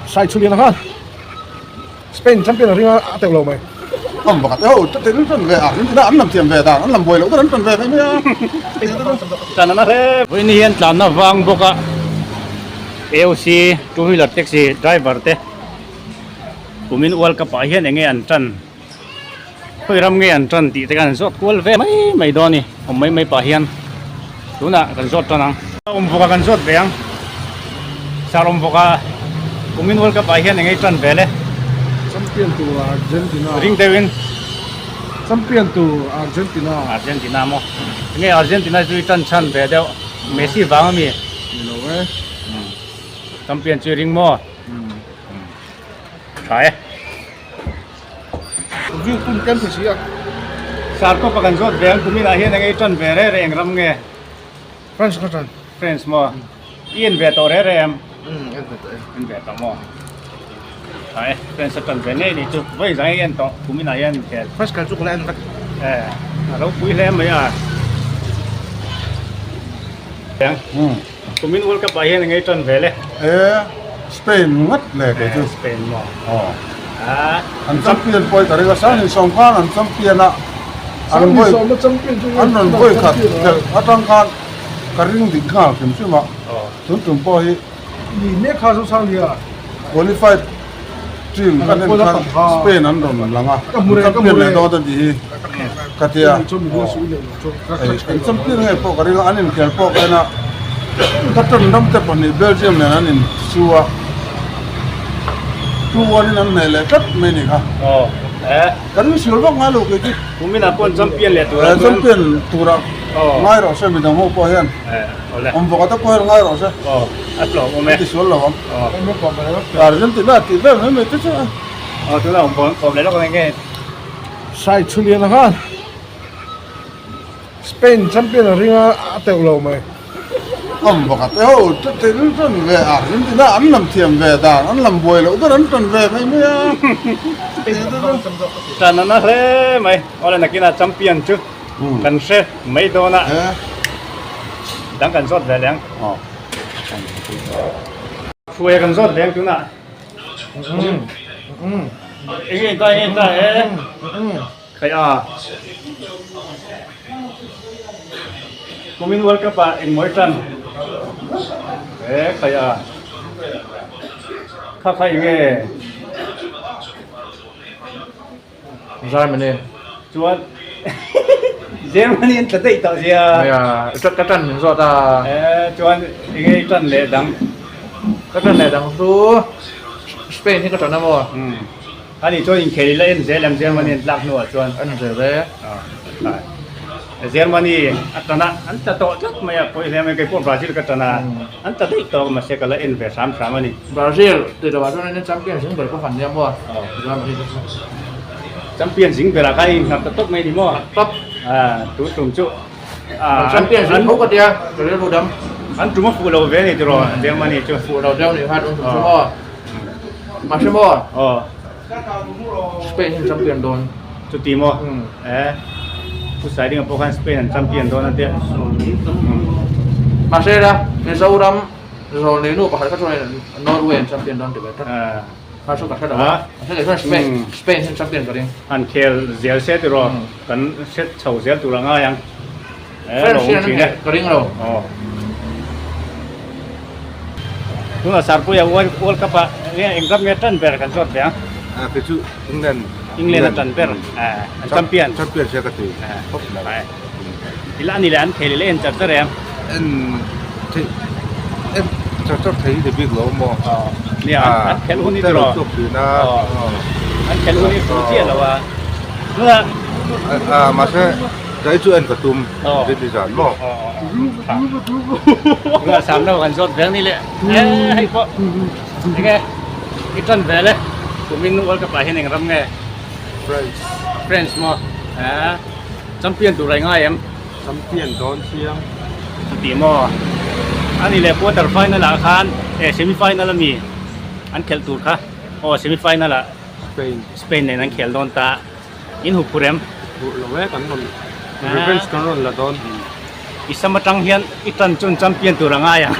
Sai chu lian a khan Spain champion a ring a a teuh lo mai. Am pakhat e ho tate an tan ve a an tina an lam thiam ve dan an lam buai loh ber an tan ve mai mai a. Tan an a hle. Vawiin hian tlanna vang bawk a AOC two wheeler taxi driver te kumin World Cup ah hian enge an tan khawi ram nge an tan tih te khan an zawt kual ve mai mai dawn a ni awm mai mai pah hian tunah kan zawt tan ang. Awm bawk a kan zawt ve ang sar awm bawk a kumin World Cup ah hian enge tan ve le. Champion tur Argentina. Ring deuhin. Champion tur Argentina. Argentina maw enge Argentina chu i tan chhan ve deuh Messi vang ami. Ni lo e. Champion chu i ring maw. Tha e. View pum kem thei si a. Sarkawpa kan zawt ve ang kumin ah hian enge i tan ve reh reh eng ram nge? France ka tan. France maw? I en ve tawh reh reh em? Umm en ve tawh e. En ve tawh maw? Tha e, France a tan ve ngei ni chu. Vawi zang i en tawh kumin ah hian inkhel. France kal chu ka la en vek. E, a ropui hle mai a. Kumin World Cup ah hian enge i tan ve le? E, Spain ngat le kei chu. Spain maw? Aw. An champion pawh i ka ring a, Sangin sawm khan an champion a, an vawi an rawn vawi khat khelh atang khan ka ring dik nghal hrim hrim a, tun tum pawh hi Ni mek kha Zosanglia qualified team kan en khan Spain an rawn lang a, an champion leh dawn a tih hi ka tia. An champion ngei pawh ka ring a, an inkhel pawh ka en a, ka tan ram te pahnih Belgium nen an insu a, 2-1 in an hneh leh tlat mai ni kha. Ka ring sil vak ngai lo kei chu. Kuminah pawh an champion leh turah chuan. Champion turah ngai rawh se midang ho pawh hian. Awm bawk a te pawh hian ngai rawh se. An ti sual lo ang. Argentina tih vel mai mai te chu a. Tunah awm bawk leh lawk ang enge. Sai Chulian a khan. Spain champion a ring a a teuh lo mai. Am pakhat e ho tate an tan ve a Argentina an lam thiam ve dan an lam buai loh ber an tan ve mai mai a. Tan an a hle mai awle nakinah champion chu kan hre mai dawn a dang kan zawt ve leh ang. Hruaia kan zawt ve ang tunah. Enge ta enge ta e. Khai a. Kumin World Cup ah engmawi tan e khai a. Kha kha enge? Germany. Chuan Germany an tla daih tawh sia. Nia, ka tan min zawt a. E chuan enge i tan leh dang? Ka tan leh dang chu Spain hi ka tan a maw? Ani chuan inkhel ila en zel em Germany an tlak hnuah chuan. En zel e. Germany a tan a, an tla tawh tlat mai a, pawi hle mai kei pawh Brazil ka tan a, an tla daih tawh mahse ka la en ve hram hram a ni. Brazil tih lovah chuan in champion zing ber pawh han nia maw Germany te chu. Champion zing berah khan innghat ta tawp mai ni maw? Tawp. Tu tum chu. Champion zing tho ka tia, ka rilru dam. An tum a fuh lo ve a ni tiraw Germany chu. Fuh lo deuh nih kha tum chu maw. Mahse maw? Aw. Spain hi an champion dawn. Chuti maw? Eh. Pu Saidinga pawh khan Spain an champion dawn a tia. Mahse la, Mizoram zawlnei nu pakhat kha chuan Norway an champion dawn ti ve tlat. Kha chu ka hre lo a. Mahse kei chuan Spain, Spain hi an champion ka ring. An khel zel se tiraw? Kan hre chho zel tur a ngai ang. France hian an hneh ka ring lo. Aw. Tunah Sarpuia World Cup ah nge eng ram nge tan ber kan zawt ve ang. Ah kei chu England. England a tan ber. An champion. Champion sia ka ti. Khawp mai. Ila ani leh an khel ila en char char em? En thei en char char thei ni bik lo maw? Nia an khelh hun hi tiraw? An khelh hun hi fu chiah lo a. Tunah Ah mahse Zai chu en ka tum zeti zan maw? Tunah sam lo kan zawt veng ni le. E hei pawh enge i tan ve le kumin World Cup ah hian eng ram nge? France. France maw? E champion tur a ngai em? Champion dawn chiang. Chuti maw? Ani leh quarter final ah khan e semi final ami an khelh tur kha aw semi final ah Spain. Spain nen an khel dawn ta. In hup phur em? Phur lo e, kan rawn revenge kan rawn la dawn. I sam atang hian i tan chun champion tur a ngai ang.